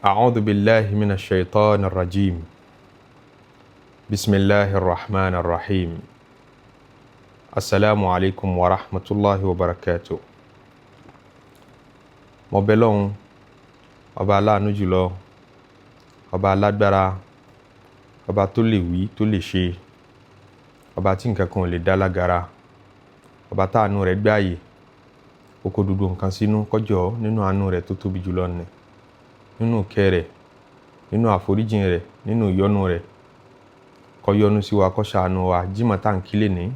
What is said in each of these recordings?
أعوذ بالله من الشيطان الرجيم. بسم الله الرحمن الرحيم. السلام عليكم ورحمة الله وبركاته. Mo bẹ̀ Ọlọ́hun, ọba aláàánú jùlọ, ọba alágbára, ọba tó lè wí tó lè ṣe, ọba tí nǹkan kan ò lè dá lágara, ọba táànú rẹ̀ gbáàyè, ó kó gbogbo nǹkan sínú kọjọ nínú àánú rẹ̀ tó tóbi jùlọ nì, nínú ìkẹ́ rẹ̀, nínú àforíjìn rẹ̀, nínú ìyọ́nú rẹ̀, kó yọ́nú sí wa, kó ṣàánú wa. Jímọ̀ tá ń kí lónìí,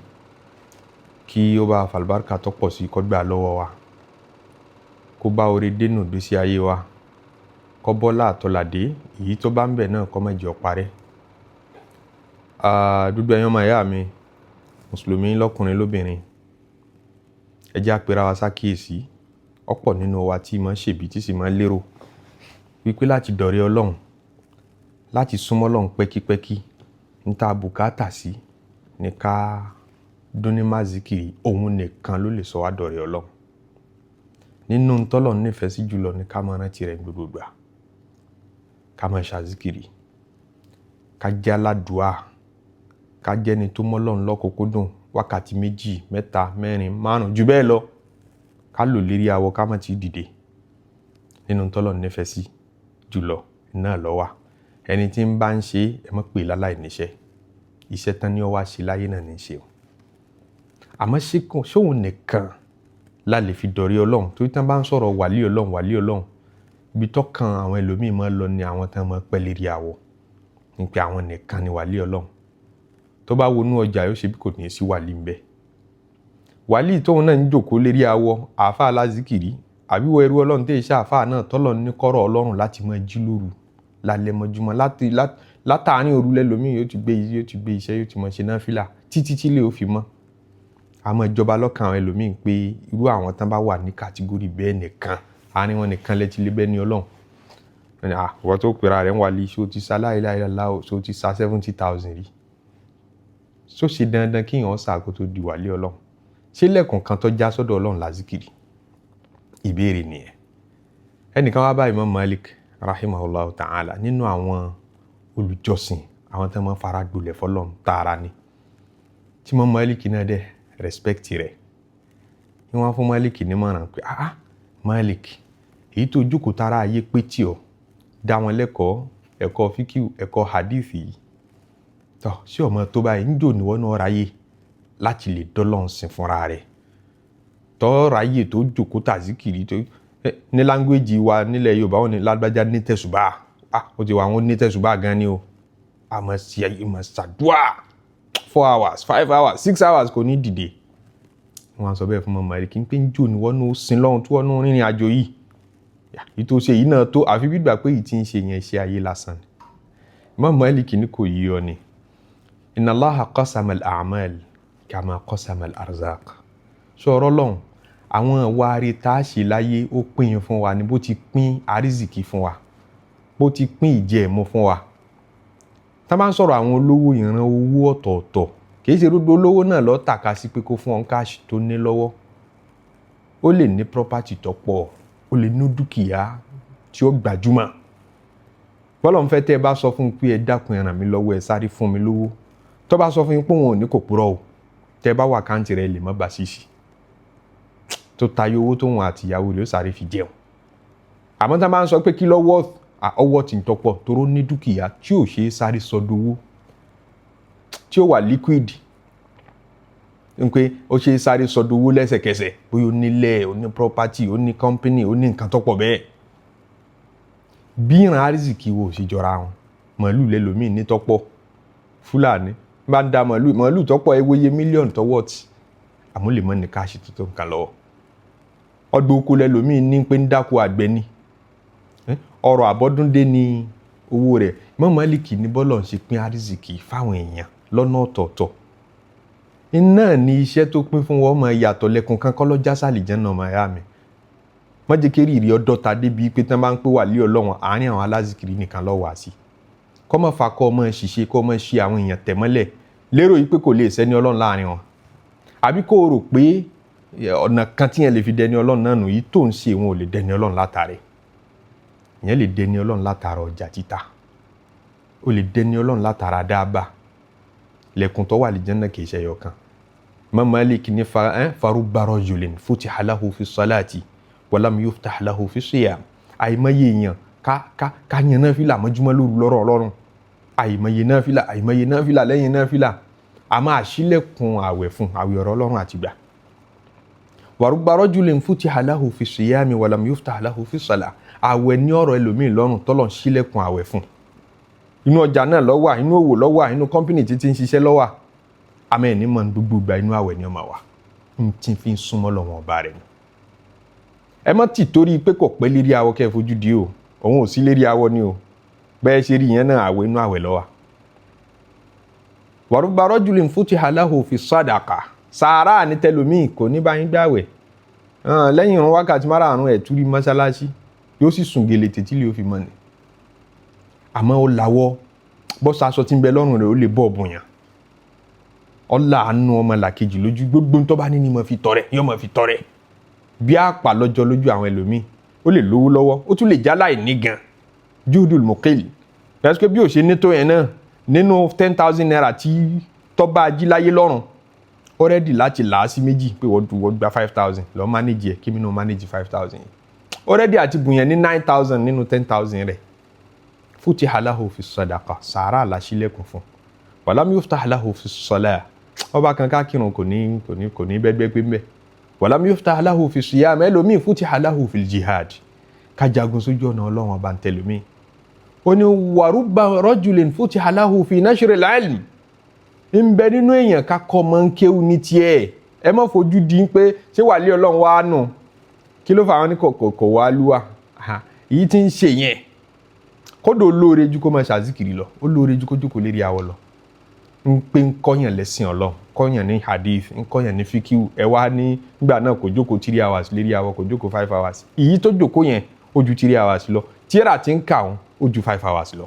kí ó bá fàlùbáríkà tó pọ̀ sí, kó gbà lọ́wọ́ wa, kó bá oore dénú ìgbésí ayé wa, kó bọ́lá àtọlàdé èyí tó bá ń bẹ̀ náà, kó má jẹ́ ó parẹ́. Gbogbo ẹ̀yin ọmọ ìyá mi mùsùlùmí, lọ́kùnrin lóbìnrin, ẹ jẹ́ á pera wa sákìyèsí. Ọ̀pọ̀ nínú wa tí máa ń ṣèbí, tí sì máa ń lérò wípé láti dọ̀rẹ́ Ọlọ́run, láti súnmọ́ Ọlọ́run pẹ́kípẹ́kí, ní ta bùkátà sí ní ká dúnní mázìkìrì, òun nìkan ló lè sọ wá dọ̀rẹ́ Ọlọ́run. Nínú tọ́lọ́run nífẹ̀ẹ́ sí jùlọ ní ká máa rántí rẹ̀ gbogbo ìgbà, ká máa ṣàzíkìrì, ká jẹ́ aládùá, ká jẹ́ni tó mọ́ Ọlọ́run lọ́kùnkúndùn, wákàtí 2, 3, 4, 5 jù bẹ́ẹ̀ lọ, ká lò lérí awọ, ká má ti dìde. Nínú tọ́lọ́run nífẹ̀ẹ́ sí jùlọ náà ló wà. Ẹni tí ń bá ń ṣe, ẹ má pè láláì níṣẹ́. Iṣẹ́ tán ni ó wá ṣe láyé náà ní í ṣe o. Àmọ́ ṣé òun nìkan la lè fi dọ̀rẹ́ Ọlọ́run? Torí tí wọ́n bá ń sọ̀rọ̀ wàlí Ọlọ́run, wàlí Ọlọ́run, ibi tó kan àwọn ẹlòmíì máa ń lọ ní àwọn tí wọ́n máa ń pẹ́ lérí awọ, ní pé àwọn nìkan ni wàlí Ọlọ́run. Tó bá wọnú ọjà, yóò ṣe bí kò ní sí wàlí ń bẹ. Wàlí tóun náà ń jókòó lérí awọ, àáfàá alázìkìrí, àbí wọ ẹrú Ọlọ́run tí ìṣe àáfàá náà, tọ́lọ̀ ní kọ́rọ̀ Ọlọ́run láti máa jí lóru lálẹ́ mọ́júmọ́, láti látàárín òru lẹ́lòmíì yóò ti gbé iṣẹ́, yóò ti máa ṣe náfìlà títí tí ilé ó fi mọ́. Àmọ́ ìjọba lọ́kàn àwọn ẹlòmíì pé irú àwọn tán bá wà ní category bẹ́ẹ̀ nìkan, àárín wọn nìkan lẹ ti lè bẹ́ẹ̀ ní Ọlọ́run. Ah, ìwọ tó pera rẹ̀ ń wàlí, ṣé o ti sa láìláìláìlá o, ṣé o ti sa 70,000 rí? Ṣó ṣe dandan kí èèyàn sá kó tó di wàlí Ọlọ́run? Ṣé lẹ́ẹ̀kan kan tó já sọ́dọ̀ Ọlọ́run lázìkìrì? Ìbéèrè nìyẹn. Ẹnìkan wá bá Imam Malik rahimahullah ta'ala, nínú àwọn olùjọ́sìn, àwọn tí wọ́n fara gbolẹ̀ fọlọ́run tààrà ni. Tí Imam Malik náà dẹ̀ respect rẹ̀. Ní wọ́n fún Malik nímọ̀ràn pé, "Ah Malik, èyí tó jókòó tara ayé pé tí ọ dá wọn lẹ́kọ̀ọ́, ẹ̀kọ́ fíkíù, ẹ̀kọ́ hadith yìí. Tọ́ sí ọmọ tó báyìí ń jò níwọ́n náà ráyè láti lè dọ́lọ́run sìn fúnra rẹ̀. Tọ́ ráyè tó jókòó tàzíkìrì tó ní language wa nílẹ̀ Yorùbá, wọn ní lágbájá ní tẹ̀sùbá. Ah, ó ti wà, wọn ní tẹ̀sùbá gan ni o. A máa ṣe, a máa ṣàdúà 4 hours, 5 hours, 6 hours, kò ní dìde." Wọ́n á sọ bẹ́ẹ̀ fún Imam Malik pé ń jò níwọ́n náà sin lọ́hun tí wọ́n náà rìnrìn àjò yìí. Èyí tó ṣe yìí náà tó, àfi bí ìgbà pé èyí tí ń ṣe yẹn ṣe ayé lásán ni. Imam Malik ní kò yí ọ ni. Inna Allaha qasama al-a'mal kama qasama al-arzaq. Sọ̀rọ̀ lọ́hùn, àwọn ìwà rí tá a ṣe láyé, ó pín in fún wa ní bó ti pín àrísìkí fún wa, bó ti pín ìjẹ ẹ̀mú fún wa. Tá bá ń sọ̀rọ̀ àwọn olówó, ìran owó ọ̀tọ̀ọ̀tọ̀, kì í ṣe gbogbo olówó náà ló tàka sí pé kó fún ọ cash tó ní lọ́wọ́. Ó lè ní property tó pọ̀, ó lè ní dúkìá tí ó gbajúmọ̀. Bọ́lá ń fẹ́ tẹ́ ẹ bá sọ fún un pé, "Ẹ dákun, ẹ ràn mí lọ́wọ́, ẹ sáré fún mi lówó." Tó bá sọ fún yín pé òun ò ní, kò purọ́ o. Tẹ́ ẹ bá wà account rẹ̀, lè má bá ṣíṣì tó tayọ owó tóun àti ìyàwó rẹ̀ ó sáré fi jẹun. Àmọ́ tá a máa ń sọ pé kí lọ́wọ́ ọwọ́ tí ń tọ́pọ̀, toró ní dúkìá tí ò ṣe é sáré sọdowó, tí ó wà liquid, n pé ó ṣe é sáré sọdowó lẹ́sẹ̀kẹsẹ̀, bóyá ó nílẹ̀, ó ní property, ó ní company, ó ní nǹkan tọ́pọ̀ bẹ́ẹ̀. Bí ìran àrísìkí wo ò ṣe jọra wọn, màálù lẹ́lòmíì ní tọ́pọ̀. Fúlàní bá ń da màálù, màálù tọ́pọ̀, ewéye mílíọ̀nù tọ́wọ́ tì, àmọ́ lè mọ́ ní cash tó tó nǹkan lọ́wọ́. Ọgbà oko lẹ́lòmíì ní, pé ń dáko àgbẹ̀ ni, ọrọ̀ àbọ́dúndé ní owó rẹ̀. Imam Málíkì ní bọ́lọ̀ ń ṣe pín àrísìkí fáwọn èèyàn lọ́nà ọ̀tọ̀ọ̀tọ̀ iná ní iṣẹ́ tó pín fún wọn máa yàtọ̀. Lẹ́kùn kan kọ́ lọ́jà sàlìjẹ́ náà, máa yá mi wọ́n jẹ́ kéré ìrì ọdọ́ta débi pé tán bá ń pè wà lé Ọlọ́run, àárín àwọn alázìkiri nìkan ló wà sí. Kọ́ mọ́ fa kọ́ ọmọ ṣiṣẹ́, kọ́ ọmọ ṣe àwọn èèyàn tẹ̀mọ́lẹ̀, lérò yìí pé kò lè sẹ́ni Ọlọ́run láàrin wọn, àbí kó o rò pé ọ̀nà kan tí yẹn lè fi dẹni Ọlọ́run náà nù yìí tó ń ṣe, wọn ò lè dẹni Ọlọ́run látàrí. Ìyẹn lè dẹni Ọlọ́run látara ọjà títà, ó lè dẹni Ọlọ́run látara dáàbà. Lẹ̀kùn tó wà àlìjánnà kì í ṣe ẹyọ kan. Imam Malik ní farubba rajulin futiha lahu fi salati walam yuftah lahu fi siyam. Àìmọye èèyàn ká yan náfìlà mọ́júmọ́ lóru lọ́rọ̀ Ọlọ́run, àìmọye náfìlà, àìmọye náfìlà lẹ́yìn náfìlà, a máa ṣílẹ̀kùn àwẹ̀ fún àwẹ̀ ọ̀rọ̀ Ọlọ́run àtìgbà. Warubba rajulin futiha lahu fi siyami walam yuftah lahu fi salah. Àwẹ̀ ní ọ̀rọ̀ ẹlòmíì lọ́rùn tọ́lọ̀ ń ṣílẹ̀kùn àwẹ̀ fún. Inú ọjà náà ló wà, inú òwò ló wà, inú kọ́mpìnì títí ń ṣiṣẹ́ ló wà, àmọ́ ẹ̀ ní mọ̀ ní gbogbo ìgbà inú àwẹ̀ ni ó máa wà, ń tí fi ń súnmọ́ lọ́wọ́n ọba rẹ̀ ni. Ẹ má tì torí pé kò pẹ́ lérí awọ kẹ́ ẹ fojú di o, òun ò sí lérí awọ ni o, bẹ́ẹ̀ ṣe rí yẹn náà, àwẹ̀ inú àwẹ̀ ló wà. Warubba rajulin futiha lahu fi sadaqa. Sàárà ní tẹlòmíì, kò ní bá yín gbàwẹ̀ lẹ́yìn ìrun wákàtí márààrún ẹ̀ túrí mọ́ṣáláṣí, yóò sì sùn gèlè tètè lè fi mọ́ ni. Àmọ́ ó lawọ́ bọ́sọ aṣọ tí ń bẹ lọ́rùn rẹ̀, ó lè bọ́ ọ̀bùn yàn, ọ̀là àánú ọmọ làkejì lójú. Gbogbo tó bá ní ni mo fi tọrẹ, yóò mọ̀ fi tọrẹ bí àpà lọ́jọ́ lójú àwọn ẹlòmíì. Ó lè lówó lọ́wọ́, ó tún lè já láì ní gan. Juhdul muqil pẹ̀lú bí ó ṣe ní tó yẹn náà, nínú ₦10,000 tí tọ́ba ajíláyé lọ́rùn, ó ready láti là á sí méjì pé wọ́n gba 5,000 lọ́ọ́ manage ẹ̀, kí mi náà manage 5,000 yìí. Ó ready àti bùnyẹn ní 9,000 nínú 10,000 rẹ̀. Futiha lahu fi sadaqa, sàárà làṣílẹ̀kùn fún. Walam yuftah lahu fi salah, ọba kan kákìrún kò ní bẹ́gbẹ́ pé mbẹ́. Walam yuftah lahu fi siyam. Ẹlòmíì, futiha lahu fi jihad, kájagun sójú ọ̀nà Ọlọ́run ọba ń tẹlòmíì. Ó ní warubba rajulin futiha lahu fi nashril ilm. Ń bẹ nínú èèyàn ká kọ́ mọ́ ń kéwú ní tiẹ̀. Ẹ má fojú di pé ṣé wàlíì Ọlọ́run wá nù, kí ló fà wọ́n ní kò wá lúwà èyí tí ń ṣe yẹn. Kódò olóore ju kó máa ṣàzíkiri lọ, ó lóore ju kó jókòó lérí awọ lọ, ń pé ń kọ́yàn lẹ́sìn Ọlọ́run, kọ́yàn ní hadith, ń kọ́yàn ní fíkíù. Ẹ wá ní nígbà náà kò jókòó 3 hours lérí awọ, kò jókòó 5 hours. Èyí tó jókòó yẹn ó ju 3 hours lọ, tíra tí ń kà ń ó ju 5 hours lọ.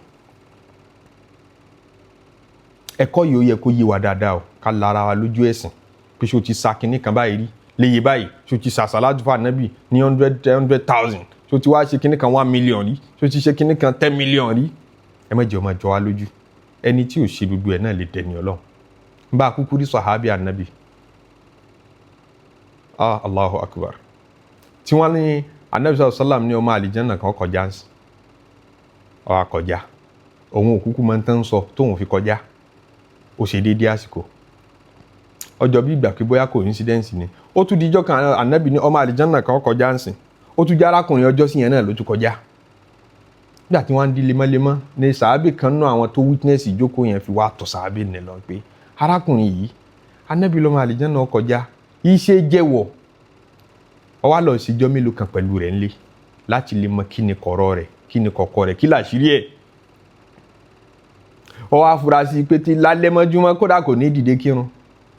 Ẹ̀kọ́ yìí, ó yẹ kó yé wa dáadáa o, ká lára wa lójú ẹ̀sìn pé ṣé o ti sa kinní kan báyìí rí léye báyìí, ṣé o ti sàṣàlájú fún ànábì ní hundred hundred thousand, ṣé o ti wá ṣe kinní kan 1 million rí, ṣé o ti ṣe kinní kan 10 million rí? Ẹ má jẹ́ ọmọ jọ wá lójú. Ẹni tí ò ṣe gbogbo ẹ̀ náà lè dẹni Ọlọ́run. N bá kúkú rí sàhábì ànábì, ah, Allahu akbar, tí wọ́n ní ànábì sàlám ní ọmọ àlìjánà kan kọjá ń sìn, ọ akọjá, òun ò kúkú máa ń tán sọ tóun fi kọjá. Ó ṣe déédéé àsìkò ọjọ́ bí ìgbà pé bóyá coincidence ni. Ó tún dijọ́ kan, ànábì ní ọmọ àlìjánà kan kọjá ń sìn, ó tún jẹ́ arákùnrin ọjọ́ sí yẹn náà ló tún kọjá. Nígbà tí wọ́n ń di lemọ́lemọ́ ní sàábì kan náà, àwọn tó witness ìjókòó yẹn fi wá tọ̀ sàábì ní lọ pé arákùnrin yìí, ànábì lọ́mọ àlìjánà kọjá, iṣẹ́ jẹ́wọ̀. Ó wá lọ síjọ́ mélòó kan pẹ̀lú rẹ̀ ńlé láti lè mọ kí ni kọ̀rọ̀ rẹ̀, kí ni kọ̀kọ̀ rẹ̀, kí làṣírí ẹ̀. Ó wá fura sí pé tí lálẹ́ mọ́júmọ́, kódà kò ní dìde kírun,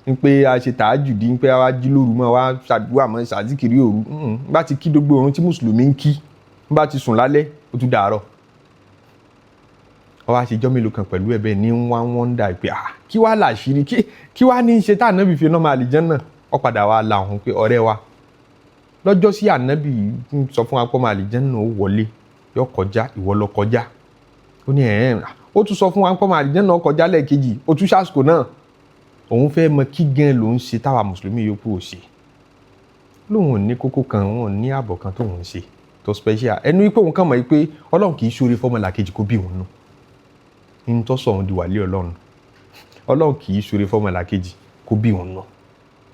ń pé a ṣe tààjùdí, ń pé a wá jí lóru mọ́, wá ṣàdúrà mọ́, ṣàzíkiri òru. Bá ti kí gbogbo òrun tí mùsùlùmí ń kí, bá ti sùn lálẹ́, ó tún dàárọ̀. Ó wá ṣèjọ́ mélòó kan pẹ̀lú ẹ̀ bẹ́ẹ̀ ní wá wọ́n dà pé, ah, kí wàá làṣírí, kí wàá ní í ṣe tá ànábì fi náà máa àlìjánnà? Ó padà wá la òun pé ọ̀rẹ́ wa, lọ́jọ́ sí ànábì sọ fún wa pé ọmọ àlìjánnà ó wọlé, yọ kọjá, ìwọ lọ kọjá. Ó ní ẹ̀ẹ́n, ó tún sọ fún wa pé ọmọ àlìjánnà ó kọjá lẹ́ẹ̀kejì, ó tún ṣàsìkò náà. Òun fẹ́ mọ kí gan ló ń ṣe táwa mùsùlùmí yòókù ò ṣe. Lóun ò ní kókó kan, òun ò ní ààbọ̀ kan tóun ń ṣe tó special, ẹnu wípé òun kàn mọ̀ pé Ọlọ́run kì í ṣoore fọ́mọlàkejì kó bí òun nù. Ní tó sọ òun di wàlé Ọlọ́run, Ọlọ́run kì í ṣoore fọ́mọlàkejì kó bí òun nù.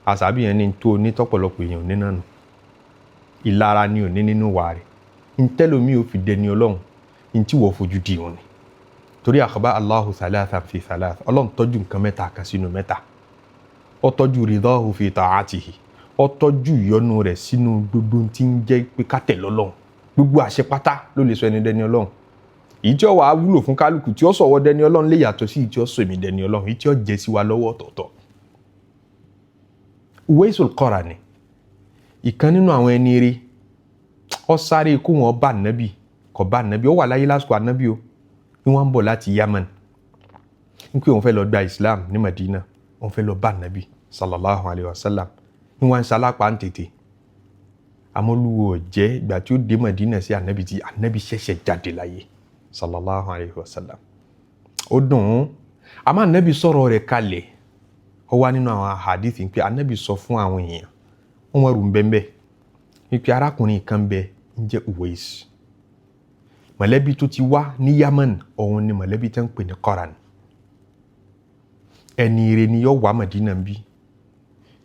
Àṣàbí yẹn ní tó ní tọ́pọ̀lọpọ̀ èèyàn ní náà nù. Ìlara ni ò ní nínú wà rẹ̀ ntẹ́lómi ò fi dẹni Ọlọ́run ntí wọ́n fojú di òun ni. Torí akhba Allahu thalathan fi thalath, Ọlọ́run tọ́jú nǹkan mẹ́ta kan sínú mẹ́ta. Ó tọ́jú ridahu fi ta'atihi, ó tọ́jú ìyọ́nú rẹ̀ sínú gbogbo tí ń jẹ́ pé ká tẹ̀lé Ọlọ́run. Gbogbo àṣẹ pátá ló lè sọ ẹni dẹni Ọlọ́run. Èyí tí ó wàá wúlò fún kálukú tí ó sọ̀wọ́ dẹni Ọlọ́run lè yàtọ̀ sí èyí tí ó sọ èmi dẹni Ọlọ́run, èyí tí ó jẹ́ sí wa lọ́wọ́ ọ̀tọ̀ọ̀tọ̀. Uwaisul Qarani, ìkan nínú àwọn ẹni rí, ó sáré kó wọn bá ànábì, kò bá ànábì. Ó wà láyé lásìkò ànábì o, ní wọ́n ń bọ̀ láti Yaman, ń pé òun fẹ́ lọ gba Islam ní Madina, òun fẹ́ lọ bá ànábì sallallahu alayhi wa sallam, ní wọ́n ń salápa ń tètè. Amọ́lúwo jẹ́ ìgbà tí ó dé Mọ̀dínà sí ànábì tí ànábì ṣẹ̀ṣẹ̀ jáde láyé sallallahu alayhi wa sallam. Ó dùn ún, àmọ́ ànábì sọ̀rọ̀ rẹ̀ kalẹ̀. Ó wá nínú àwọn hadith pé ànábì sọ fún àwọn èèyàn, Umaru ń bẹ́ẹ̀ bẹ́ẹ̀, wípé arákùnrin kan bẹ ń jẹ́ Uwais, mọ̀lẹ́bí tó ti wá ní Yaman, òun ni mọ̀lẹ́bí tẹ́ ń pè ní Qaran. Ẹni ire ni yóò wá Mọ̀dínà ń bí.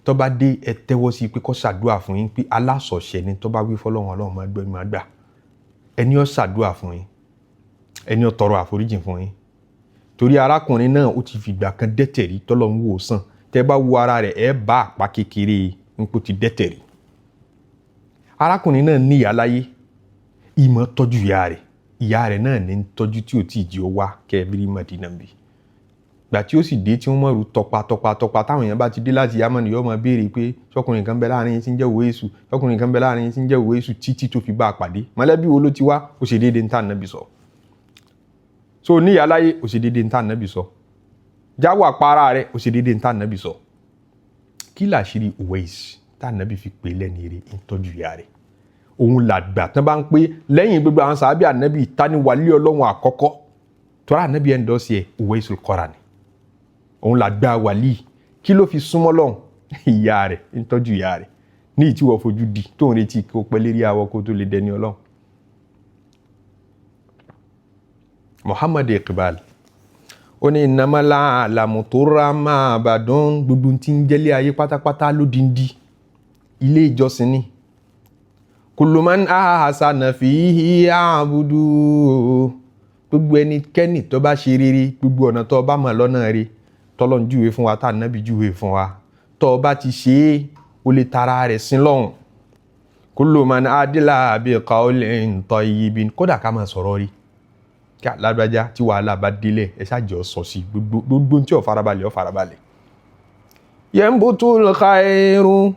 Tó bá dé, ẹ tẹ́wọ́ sí i pé kó ṣàdúrà fún yín, pé alásọ̀ṣẹ́ ni, tó bá wí fọlọ́run, Ọlọ́run máa gbọ́, máa gbà. Ẹni ó ṣàdúrà fún yín, ẹni ó tọrọ àforíjì fún yín, torí arákùnrin náà ó ti fìgbà kan dẹ́tẹ̀ rí, tọ́lọ́run wò sàn. Tẹ́ bá wo ara rẹ̀, ẹ bá àpá kékeré nípò ti dẹ́tẹ̀ rí. Arákùnrin náà ní ìyá láyé, ìmọ̀ tọ́jú ìyá rẹ̀. Ìyá rẹ̀ náà ní ń tọ́jú tí ò tí ì jí ó wá kẹ́ẹ̀bírí Mọ̀dínà bí. Gbà tí ó sì dé, tí wọ́n mọ̀rú tọpa tọpa tọpa, táwọn èèyàn bá ti dé láti Yámánì, yóò máa béèrè pé sọkùnrin kan bẹ láàrin yín tí ń jẹ́ Uwaisu, sọkùnrin kan bẹ láàrin yín tí ń jẹ́ Uwaisu, títí tó fi bá a pàdé. Mọ̀lẹ́bí wo ló ti wá? Ó ṣe déédéé ní tá ànábì sọ. So ní ìyá láyé, ó ṣe déédéé ní tá ànábì sọ. Jáwọ́ àpárá rẹ̀, ó ṣe déédéé ní tá ànábì sọ. Kí làṣírí Uwais tá ànábì fi pè lẹ́ni eré? Ń tọ́jú ìyá rẹ̀. Òun làgbà tán bá ń pé lẹ́yìn gbogbo àwọn sàábì ànábì, tani wàlí Ọlọ́run àkọ́kọ́ tọ́ra ànábì ẹ̀ ń dọ́sí ẹ̀? Uwaisul Qarani, òun làgbà wàlí. Kí ló fi súnmọ́ lọ́hùn? Ìyá rẹ̀, ń tọ́jú ìyá rẹ̀ ní ìtí wọ́n fojú di tó ń retí kó pẹ́ lérí awọ kó tó lè dẹni Ọlọ́run. Muhammad Iqbal ó ní innamala alamutura máa bàdán, gbogbo tí ń jẹ́lé ayé pátápátá lódindi ilé ìjọsìn ni. Kulluman ahsana fihi abudu, gbogbo ẹnikẹ́ni tó bá ṣe rere, gbogbo ọ̀nà tó bá mọ̀ lọ́nà rere tọ́lọ́n júwe fún wa, tá ànábì júwe fún wa, tó bá ti ṣe é, ó lè tara rẹ̀ sí lọ́hùn. Kulluman adila bi qawlin tayyibin, kódà ká máa sọ̀rọ̀ rí kí alágbájá tí wàhálà bá délẹ̀, ẹ ṣáàjọ sọ sí gbogbo gbogbo tí ò farabalẹ̀, ò farabalẹ̀. Yanbutul khairu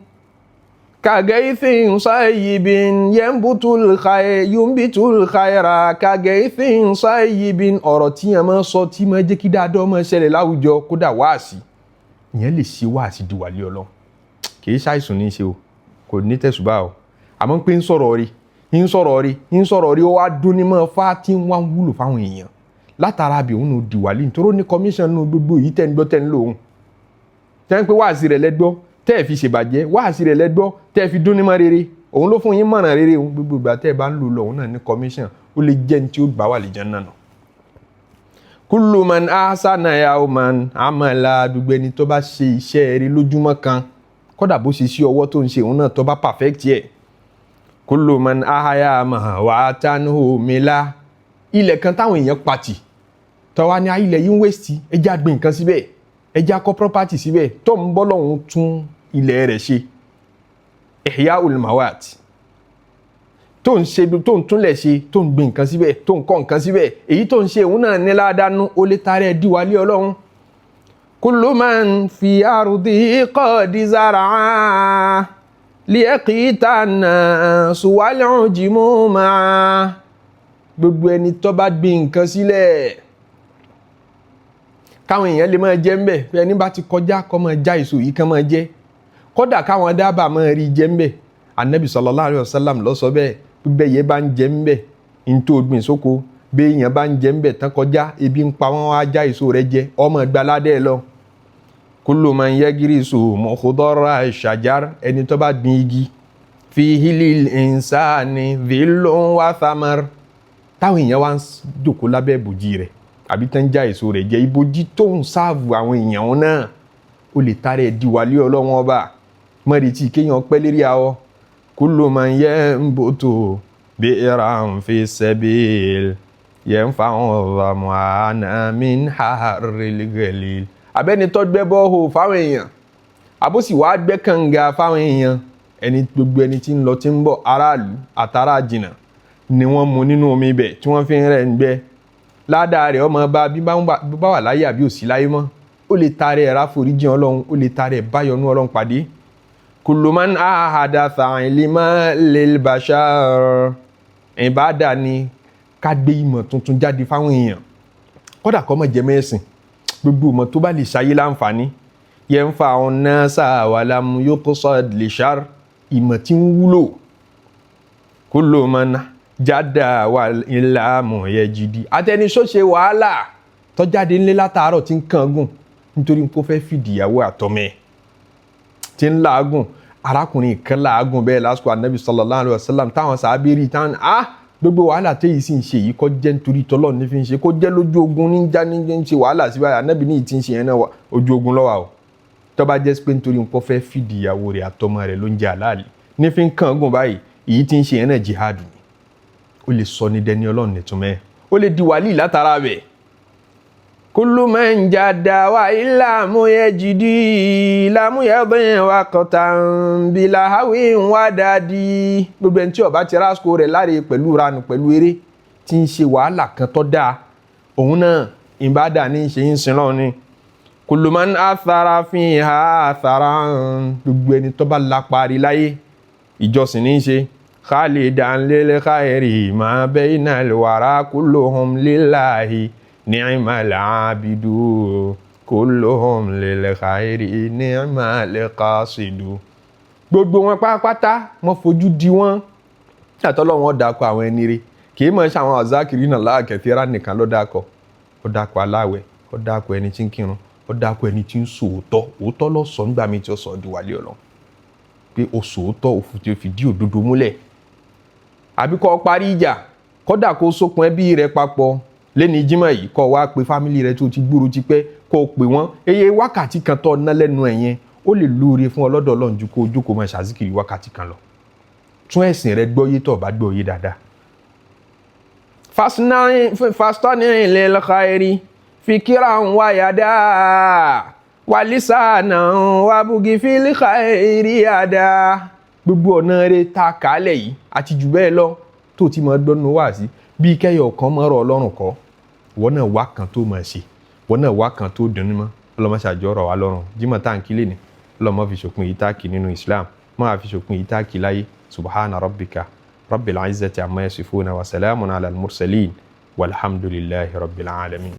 kagaythin sayyibin, yanbutul khairu, yumbitul khaira kagaythin sayyibin. Ọ̀rọ̀ tí yẹn máa sọ tí máa jẹ́ kí dáadọ́ máa ṣẹlẹ̀ láwùjọ, kódà wáàsí, ìyẹn lè ṣe wáàsí di wàlí Ọlọ́run. Kì í ṣàìsùn ní í ṣe o, kò ní tẹ̀sùbá o, àmọ́ pé ń sọ̀rọ̀ rí, ń sọ̀rọ̀ rí, ń sọ̀rọ̀ rí, ó wá dún ní mọ́ fá tí ń wá ń wúlò fáwọn èèyàn látara bí òun ò di wàlí, nítorí ó ní commission nínú gbogbo yìí tẹ́ ń gbọ́, tẹ́ ń lò òun, tẹ́ ń pé wáàsí rẹ̀ lẹ́gbọ́, tẹ́ ẹ̀ fi ṣèbàjẹ́, wáàsí rẹ̀ lẹ́gbọ́, tẹ́ ẹ fi dún ní mọ́ rere, òun ló fún yín mọ̀ràn rere. Òun gbogbo ìgbà tẹ́ ẹ bá ń lò lọ, òun náà ní commission, ó lè jẹ́ ní tí ó gbà wà lè jẹ́ náà nà. Kullu man ahsana yawman amala, gbogbo ẹni tó bá ṣe iṣẹ́ rere lójúmọ́ kan, kódà bó ṣe sí ọwọ́ tó ń ṣe òun náà, tó bá perfect yẹ. Kullu man ahya ma wa tanhu mila, ilẹ̀ kan táwọn èèyàn pàtì tọ́wá ní ilẹ̀ yìí ń waste, ẹ jẹ́ á gbin nǹkan síbẹ̀, ẹ jẹ́ á kọ́ property síbẹ̀, tó ń bọ́ lọ́hún tún ilẹ̀ rẹ̀ ṣe, ihya'ul mawat, tó ń ṣe, tó ń túnlẹ̀ ṣe, tó ń gbin nǹkan síbẹ̀, tó ń kọ́ nǹkan síbẹ̀, èyí tó ń ṣe òun náà ní ládánú, ó lè tarẹ̀ díwálé Ọlọ́run. Kullu man fi ardihi qad zara'a liyaqita an-nasu wal-'ujmu ma'a, gbogbo ẹni tó bá gbin nǹkan sílẹ̀ káwọn èèyàn lè máa jẹ ńbẹ̀, pé ẹni bá ti kọjá kó máa já èso yìí kán máa jẹ, kódà káwọn dábàá máa rí jẹ ńbẹ̀. Anabi sallallahu alayhi wa sallam ló sọ bẹ́ẹ̀. Bẹ́ẹ̀ yẹ bá ń jẹ ńbẹ̀, ntó gbìn sóko, bẹ́ẹ̀ yẹn bá ń jẹ ńbẹ̀ tán kọjá, ebi ń pa wọ́n, wá já èso rẹ̀ jẹ, ọmọ gbaládẹ́ lọ. Kullu man yagrisu mukhdarra shajar, ẹni tó bá gbin igi, fihi lil insani dhillun wa thamar, táwọn èèyàn wá ń jòkó lábẹ́ ìbòjì rẹ̀ àbí tán já èso rẹ̀ jẹ, ìbòjì tó ń sáàbù àwọn èèyàn wọn náà, ó lè tààrẹ̀ di wàlí Ọlọ́wọ́n ọba. Mọ̀rìtì kéèyàn pẹ́ lérí àwọ̀. Kullu man yanbutu bi'ran fi sabil yanfa'u dham'ana min harril ghalil, abẹ́ni tó gbẹ́ bọ́ọ̀hù fáwọn èèyàn, àbósì wàá gbẹ́ kànga fáwọn èèyàn, ẹni gbogbo ẹni tí ń lọ tí ń bọ̀, aráàlú àtàrà jìnnà ni wọ́n mu nínú omi ibẹ̀ tí wọ́n fi ń rẹ̀ ń gbẹ́, ládàá rẹ̀ ọmọ bá bí bá wà láyé àbí òsì láyé mọ́, ó lè taarẹ̀ ẹ̀rá foríjì Ọlọ́run, ó lè taarẹ̀ báyọ̀nú Ọlọ́run pàdé. Kullu man ahadatha ilman lil bashar, ìbáàdà ni ká gbé ìmọ̀ tuntun jáde fáwọn èèyàn, kódà kó má jẹ́ mẹ́sìn, gbogbo ìmọ̀ tó bá lè ṣayé láǹfààní. Yanfa'un nasa walam yuqsad li shar, ìmọ̀ tí ń wúlò. Kullu man jada wa ìlàmù yajidi. Àtẹnisó ṣe wàhálà tọ́jáde ńlẹ́ látàárọ̀ tí ń kángun nítorí kó fẹ́ fìdíyàwó àtọmẹ́ tí ń làágùn. Arákùnrin kan làágùn bẹ́ẹ̀ lásìkò anabi sallallahu alayhi wa sallam, táwọn sàábìrì táwọn gbogbo wàhálà téyì sì ń ṣe yìí kó jẹ́ nítorí tọ́lọ́ ní fi ń ṣe, kó jẹ́ lójú ogun ní já ní ń ṣe wàhálà sí báyìí. Anabi ní ìtì ń ṣe yẹn náà ojú ogun lọ́wọ́ o. Tó bá jẹ́ pé nítorí nǹkan fẹ́ fìdíyàwó rẹ̀ àtọmọ rẹ̀ ló ń jẹ àlàálì ní fi ń kángun báyìí, èyí tí ń ṣe yẹn náà jihadu ni. Ó lè sọ ní dẹni Ọlọ́run nìtúmẹ́, ó lè di wàlíì látara bẹ̀. Kullu man jadda wa illa yajidi lam yadhi waqtan bila hawin wa dadi. Gbogbo ẹni tí ó bá ti rásìkò rẹ̀ láre pẹ̀lú ranù pẹ̀lú eré tí ń ṣe wàhálà kan tó dáa, òun náà ìbádà ní ṣe ń sin lọ́wọ́ ni. Kullu man athara fiha atharan. Gbogbo ẹni tó bá lápárí láyé, ìjọsìn ní í ṣe. Khalidan lil khairi ma bainal wara kulluhum lillahi ni'mal abidu kulluhum lil khairi ni'mal qasidu. Gbogbo wọn pátápátá wọn fojú di wọn àtọ́lọ́ wọn dákọ̀ àwọn ẹni rẹ̀. Kì í mọ̀ ṣe àwọn azakiri náà láàkẹ́fẹ́ra nìkan ló dákọ̀. Ó dákọ̀ aláwẹ̀, ó dákọ̀ ẹni tí ń kírun, ó dákọ̀ ẹni tí ń sòótọ́. Òótọ́ ló sọ nígbà míì tí ó sọ di wàlẹ́ Ọlọ́run, pé o sòótọ́, òfin tí o fi di òdodo múlẹ̀. Àbí kó parí ìjà, kódà kó sókun ẹbí rẹ papọ̀ lẹ́ni jímọ̀ yìí, kó wá pe family rẹ tó ti gbúrò tipẹ́, kó pè wọ́n. Eye wákàtí kan tó ná lẹ́nu ẹ̀ yẹn, ó lè lóore fún ọlọ́dọ̀ Ọlọ́run ju kó o jókòó máa ṣàzíkiri wákàtí kan lọ. Tún ẹ̀sìn rẹ gbọ́yé tó o bá gbọ́yé dáadáa. Fastani lil khairi fikiran wa yada walisana wabugi fil khairi yada. Gbogbo ọ̀nà rẹ ta kálẹ̀ yìí àti jù bẹ́ẹ̀ lọ tó ti máa gbọ́nú wá sí bíi kẹ́yọ̀ kan mọ́rọ̀ Ọlọ́run kọ́, wọ́n náà wá kan tó máa ṣe, wọ́n náà wá kan tó dùn ní mọ́. Ọlọ́mọ ṣàjọ ọ̀rọ̀ wa lọ́rùn. Jímọ̀ tá à ń kílè ní ọlọ́mọ fi ṣòpin yìí táàkì nínú Islam, máa fi ṣòpin yìí táàkì láyé. Subhana rabbika rabbil izzati amma yasifuna wa salamun ala al-mursalin walhamdulillahi rabbil alamin.